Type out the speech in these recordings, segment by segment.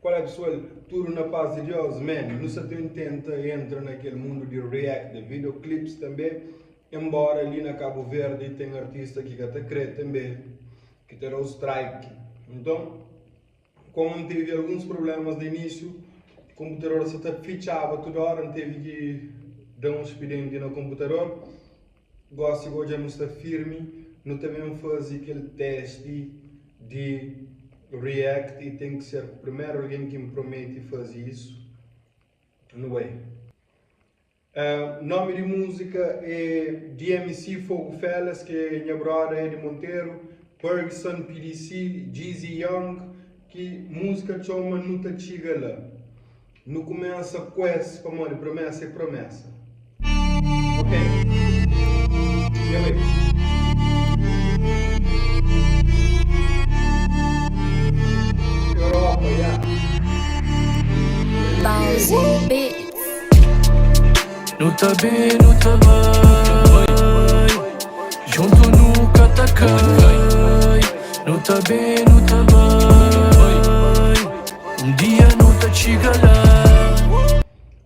Qual é pessoal? Tudo na paz de Deus, man. Nu sa ten tenta entra na kel mundu di react de videoclips tambe, embora li na Cabo Verde ten artista ki ka ta kre tambe, ki ta da-u strike. Nton, komu N tevi alguns problemas na inísiu, komputador sa ta fitxaba tudu ora, N tevi ki da un spidenti na komputador. Gósi go dja nu sta firmi, nu ta ben faze kel testi di react i ten ki ser primeru algen ki N promete faze isu. Nu bai. Nomi di múzika é DMC Fogo Felas, ki é nha broda Edy Monteiro, Pergson PDC, Jeezy Young, ki múzika txoma Nu Ta Txiga La. Nu kumesa ku es pamodi promesa é promesa. Ok. Nha bai. Europa, ya. Bowsy Beats. Nu ta ben, nu ta bai Juntu nu ka ta kai Nu ta ben, nu ta bai Um dia nu ta txiga la.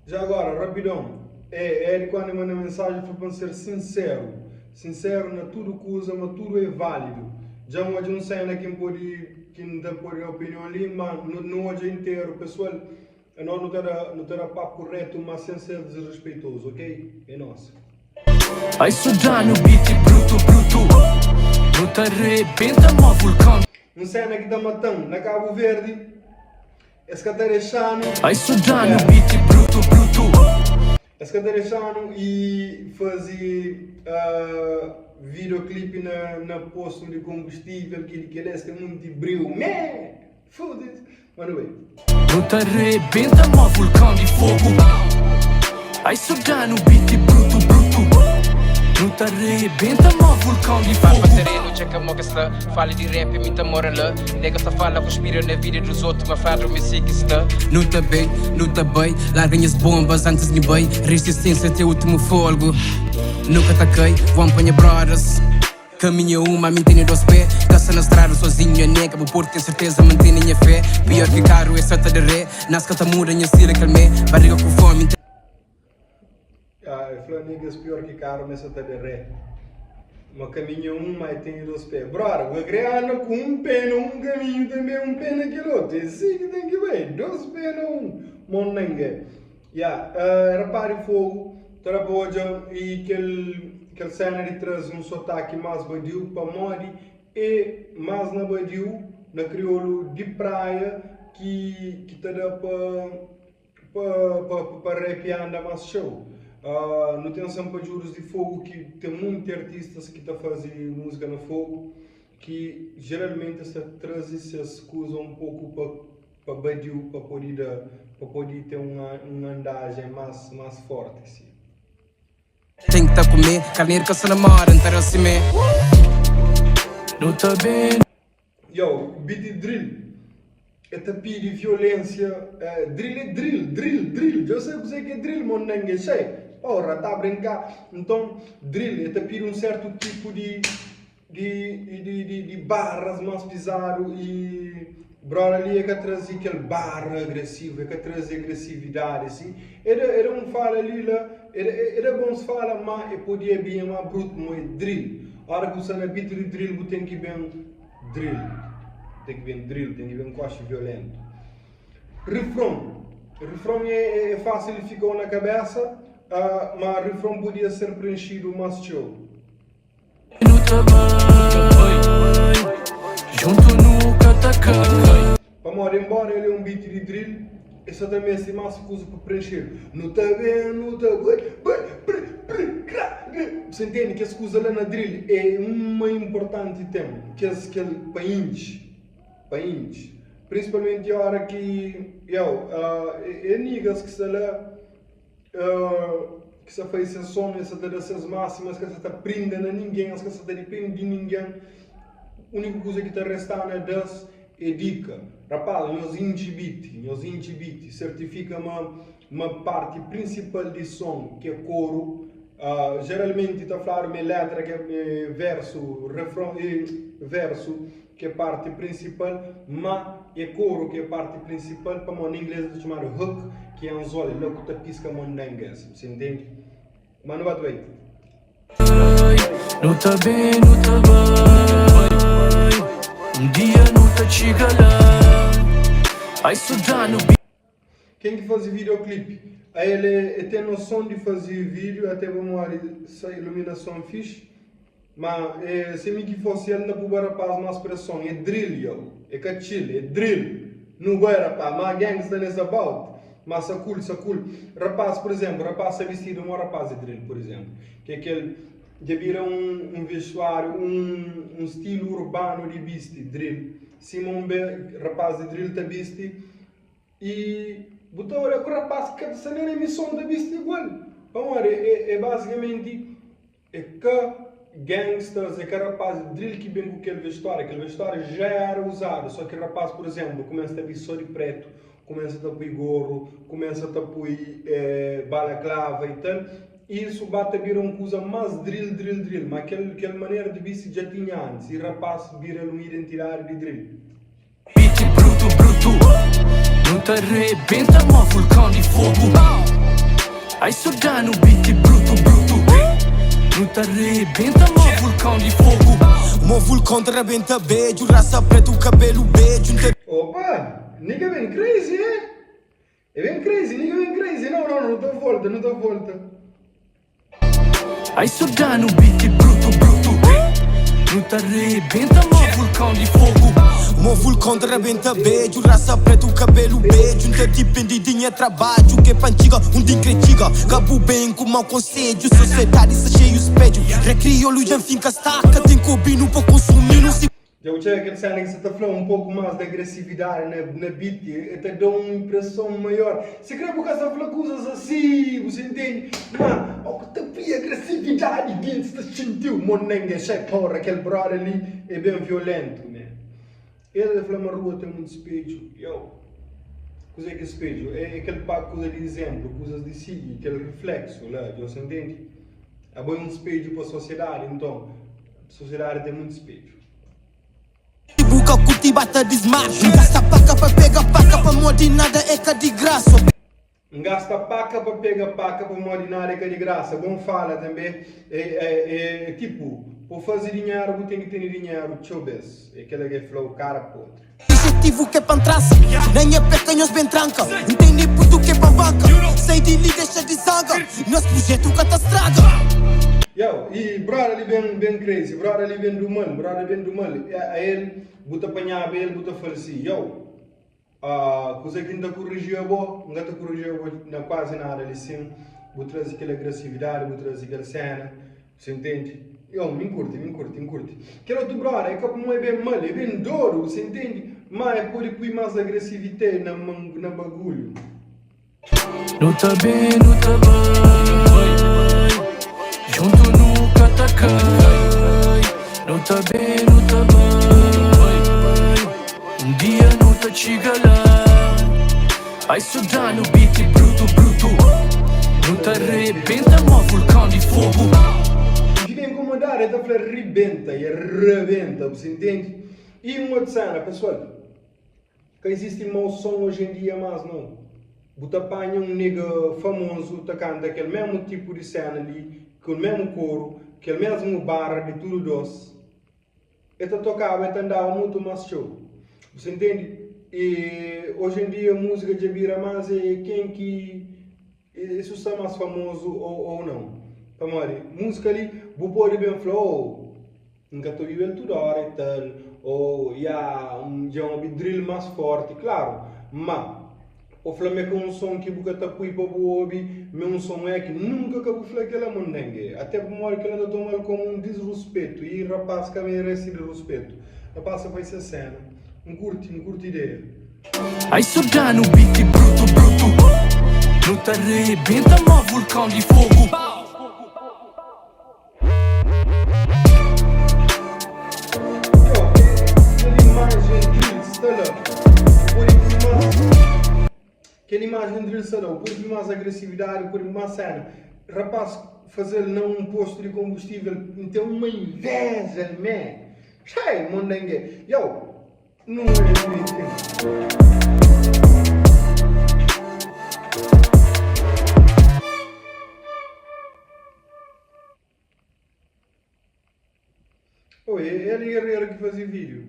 Já agora, rapidon, é Edy quando manda mensagem fla pa N ser sinceru, sinceru na tudu kuza, ma tudu é válidu. Dja N odja un sena ki N podi, ki N ta podi da opinion li, ma nu odja interu, pessoal, Anos nu ta da nu ta da papu retu ma sen ser disrespeitozu ok é nos. Ai so danu beat brutu brutu Nu ta rebenta mo vulkon. Un sena ki ta matan na Cabo Verde es ka ta dexanu. Ai so danu beat brutu brutu. Es ka ta dexanu i fazi videoclip na na posto di combustivel keli kela es ten munti briu meh. Foda-se. Manda bai. Nu ta rebenta mo vulkon di fogu Ai so danu beat brutu brutu Nu ta rebenta mo vulkon di Papa fogu. serenu txeka mo ke sta Fala di rap mi ta mora la Nega sta fala kuspira na vida dos otu Ma fadru mi si ki sta. Nu ta ben, nu ta bai Larga nhas bombas antis nhu bai Resistência até último folgo Nu ka ta kai, voam pa nha brothers Kaminhu é un, ma mi N tene dos pé Ka sta na strada sozinhu, nha nega Bu pode ten serteza ma N tene nha fé Pior ki karu é sa ta da ré Nas ka ta muda, nha stilu é kel mé Barriga ku fomi, N ta. Ah, el fla niggas pior ki karu ma é sa ta da ré Ma kaminhu é un, ma el tene dos pé Brother, bu ka kre anda ku un pé na un kaminhu tanbe un pé na kel otu É si ki ten ki bai, dos pé na un mon nanga Ya, era pá di fogu, ta da pa odja i kel kel sena di traze un sotaki más badiu pamodi é más na badiu, na kriolu di praia ki ki ta da pa pa pa pa rap anda más txeu. Nu ten Sanpadjudus di Fogu ki ten munti artistas ki ta faze múzika na Fogu ki jeralmenti es ta traze ses kuza un poku pa Pa badiu pa podi da pa podi ten un andajen mas mas forti si. Ten ki ta kume, karneru ka sta na moda, N ta da simé. Nu ta ben. Yow, beat drill e ta pidi violensia drill é drill, drill, drill dja sa kuzê ki é drill mon nenge xei porra ta brinka nton drill e ta pidi un sertu tipu di Di di di di barras más pizadu i broda li e ka traze kel barra agresivu, e ka traze agresividadi si. E da e da un fala li la, e da e da bons fala má e podia binha má brutu mo e drill. Ora ki bu sta na beat di drill bu ten ki ben drill, bu ten ki ben drill, ten ki ben koxi violentu. Rifron, rifron é é fásil di fika-u na kabesa, ma rifron podia ser prenxidu más txeu. Nu ta bai Juntu nu ka ta kai. Pamodi enbora el é un beat di drill, el sa ta meste más kuza pa prenxedu. Nu ta ben, nu ta bai, bai, pri, pri, kra, gri. Bu sa intende? Kes kuza la na drill é uma inportanti ten. Kes kel pa intxi, pa intxi. Prinsipalmenti ora ki, yow, é niggas ki sta la. Ki sa faze ses son, es sa ta da ses másimu, es ka sa ta prinda na ningen, es ka sa ta dipende di ningen. Úniku kuza ki ta resta-nu é da-s é dika. Rapaz, nhos intxi biti, nhos intxi biti. Sertifika ma ma parti prinsipal di son, ki é koru. Jeralmenti ta fladu ma é letra ki é versu, refron e versu ki é parti prinsipal, má é koru ki é parti prinsipal pamodi na inglês el ta txomadu hook ki é anzol, é la ku ta piska mondangas, bu sa intende? Má nu ba ta bai. Nu ta ben, nu ta bai Un dia nu ta txiga la Ai sudanu. Ken ki faze videoclip a el e ten noson di faze video ate pamodi sa iluminason fixi ma se mi ki fosi el nta puba rapaz mas preson e drill yo e ka chill e drill nu bai rapaz ma gang sta nes about ma sa cool sa cool rapaz por exemplo rapaz sta bistidu mo rapaz di drill por exemplo ke kel dja bira un vestuário un stilu urbanu di bisti drill sima un rapaz di drill ta bisti. I bu ta odja ku rapaz ki ka ta sta nen na mison ta bisti igual. Pamodi é bazikamenti é ka gangsters, é ka rapaz di drill ki ben ku kel vestuáriu. Kel vestuáriu já éra uzadu, só ki rapaz, pur izénplu, kumesa ta bisti só di prétu, kumesa ta pui gorru, kumesa ta pui balaklava i tal. Isu ba ta bira un kuza más drill, drill, drill. Má kel manera di bisti dja tinha antis i rapaz bira-l un identidadi di drill. Beat bruto bruto Nu ta rebenta mo vulcão di fogo Ai sudanu beat bruto bruto Nu ta rebenta mo vulcão di fogo Mo vulcão ta rebenta bedju Raça preto cabelo bedju Nta Opa! Nigga ben crazy eh? É ben crazy, nigga ben crazy Não, não, não ta volta, não ta volta. Ai sudanu beat bruto bruto Nu ta rebenta mo vulcão di fogo. Mo vulcão ta rebenta bedju Raça preto cabelo bedju Nta dipendi di nha trabadju Ke pa ntxiga undi nkre txiga Ka bu ben ku mau konsedju Sosiedadi sta xeiu spedju Ré kriolu dja nfinka staka Ten ki obi-nu pa konsumi-nu Si Dja bu txega kel sena ki sa ta fla un poku mas di agresividadi na beat, e ta da un impreson maior. Si kre bu ka sa fla kuzas asi, bu sa intende, ma o ku ta pui agresividadi gentis ta xintiu mo nenge xai porra kel brother li e ben violentu ne. El ta fla ma rua ten munti spedju, yow. Kuze ki spedju? E kel pa kuza di izemplu, kuzas di sigi, kel rifleksu la, dja bu sa intende? Abo e un spedju pa sosiedadi, nton Sosiedadi ten munti spedju. Si bu ka kurti ba ta dismarka. N gasta paka pa pega paka pamodi nada é ka di grasa. N gasta paka pa pega paka pamodi nada é ka di grasa. Bon fala tanbe é é tipu pa fazi dinheru bu ten ki tene dinheru txeu bes. É kela ke fla-u kara podri. Objetivu ke pa N trasa Na nha pé ka nhos ben tranka N tene putu ke pa banka Sai di li dexa di zanga Nos prujetu ka ta straga. Yow, e brother li ben ben crazy, brother li ben du mal, brother ben du mal, a el bu ta panhaba el bu ta fal si, yow, ah kuze ki N ta kurriji abo, N ka ta kurriji abo na kuazi nada li sin, bu trazi kel agresividadi, bu trazi kel sena. Você entende? Yo, mi curti, mi curti, mi curti. Kel otu brother é ka pamodi é ben mal, é ben dodu, você entende? Ma é pode pui más agressivité na, na bagulho. Nu ta ben, nu ta bai Juntu nu ka ta kai Nu ta ben, nu ta bai Un dia nu ta txiga la Ai sudanu beat bruto bruto Nu ta rebenta mo vulcão di fogo. N fika inkomodadu, el ta fla ribenta i el rebenta, bu sa intende? I un otu sena, pesoal, ka izisti mau son oji en dia mas nau. Bu ta panha un nigga famozu ta kanta kel mesmu tipu di sena li, kel mesmu koru, kel mesmu barra di tudu dos. E ta tokaba, e ta andaba mutu más txeu. Bu sa intende? E oji en dia múzika dja bira más é ken ki é su sta más famozu ou nau. Pamodi múzika li bu pode ben fla oh N ka ta obiba el tudu óra i tal, ou ya dja N obi drill más fórti. Klaru, má Ô fla m'é ka un son ki bu ka ta pui pa bu obi, m'é un son é ki nunka ka bu fla kel-la mondenge. Até pamodi kel-la ta toma-l komu un disruspetu i rapás ka merese disruspetu. Rapás sa fai se sena. N kurti, N kurti ideia. Ai sudanu beat bruto bruto Nu ta rebenta mo vulcão di fogo. Yo, kel imajen drill sta la. Bu pode pui más. Kel imajen drill sta la. Bu pode pui más agresividadi, bu pode pui más sena. Rapaz. faze-l na un postu di konbustível, N ten uma inveja mé. Xai, mondenge. Yow, nu odja diritinhu. Oi, el e guerreiro ki faze vídeo.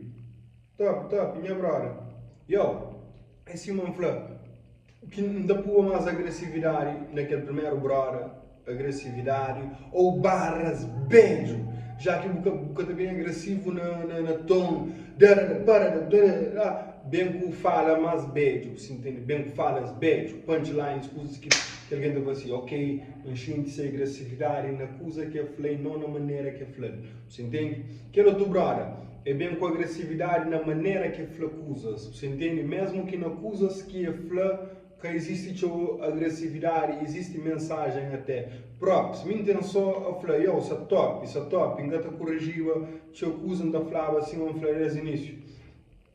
Top, top, nha brother. Yo, é sima N fla, ki N ta pua más agresividadi na kel primeru brother, agresividadi ou barras bedju, já ki bu ka, bu ka ta ben agresivu na, na, na ton, darada, parada, darada, ben ku fala más bedju, si ntende, ben ku falas bedju, punchlines, kuzas ki, ki algen ta fla si, ok, N xinti se agresividadi na kuza ki el fla i no na manera ki el fla-l. Bu intende? Kel otu broda é ben ku agresividadi na manera ki el fla kuzas. Bu intende? Mésmu ki na kuzas ki el fla ka izisti txeu agresividadi, izisti mensajen até. Props, mi N ten sô a fla, Yow, sa top, sa top. N ka ta kurijiba txeu kuza, N ta flaba sima N fla desdi inísiu.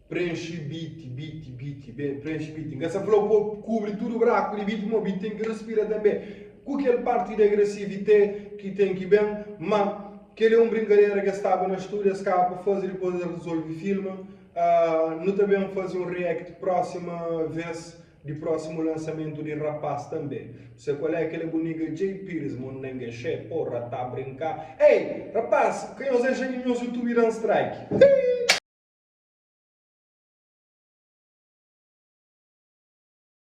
Prenxi beat, beat, beat, ben prenxi beat. N ka sa fla-u pa kubri tudu braku di beat, mo beat ten ki respira tanbe. Ku kel parti di agresivite ki ten ki ben, ma kel é un brinkadera ki es staba na studio, es kaba pa faze, dipôs es rezolve filma. Nu ta ben faze un react prósima vês di prósimu lansamentu di rapaz tanbe. Bu sa kual é? Kel é bu nigga Jay Pires, mo nenge xê, porra, ta brinka. Ei, rapaz, ka nhos dexa ki nhos youtube da-m strike. Hii!